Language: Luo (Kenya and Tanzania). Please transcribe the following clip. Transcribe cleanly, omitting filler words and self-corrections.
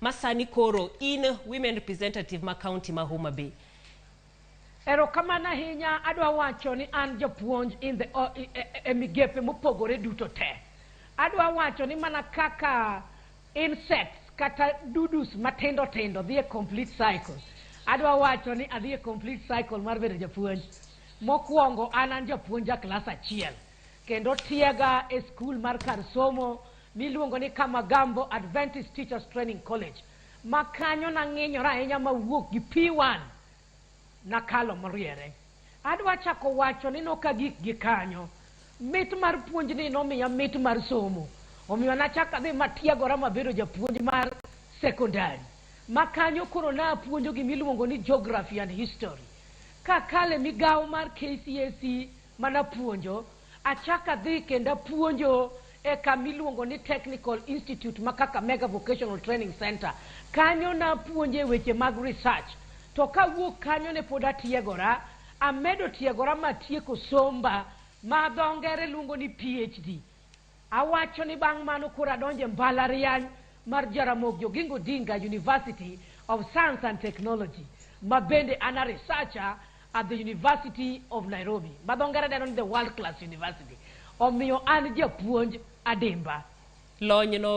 Ma sani koro in women representative ma county ma Homa Bay. Erokamano ahinya. Adwa wacho ni an japuonj in the, o, e, e, e migepe mopogore duto te. Adwa wacho ni mana kaka insects kata dudus matindo tindo dhi e complete cycle. Adwa wacho ni adhi e complete cycle mar bedo japuonj. Mokwongo an japuonj a klas 1 kendo tiega e skul mar kar somo miluongo ni Kamagambo Adventist Teachers Training College. Ma kanyo nang'inyora ahinya mawuok gi P1 nakalo moriere. Adwa chako wacho ni nokagik gi kanyo. Mit mar puonjni nomiya mit mar somo. Omiyo nachako adhi matiegora mabedo japuonj mar sekondari. Ma kanyo koro napuonjo gimiluongo ni geography and history. Kakale migawo mar KCSE manapuonjo, achako adhi kendo apuonjo e kamiluongo ni Technical Institute ma Kakamega Vocational Training Center. Kanyo napuonje weche mag research. To kawuok kanyo ne pod atiegora, amedo tiegora matieko somba ma dho ngere luongo ni PhD. Awacho ni bang' mano koro adonjo e mbalariany mar Jaramogi Oginga Odinga University of Science and Technology, ma bende an a researcher at the University of Nairobi, ma dho ngere dendo ni the world class university. Omiyo an japuonj adimba. Lony no.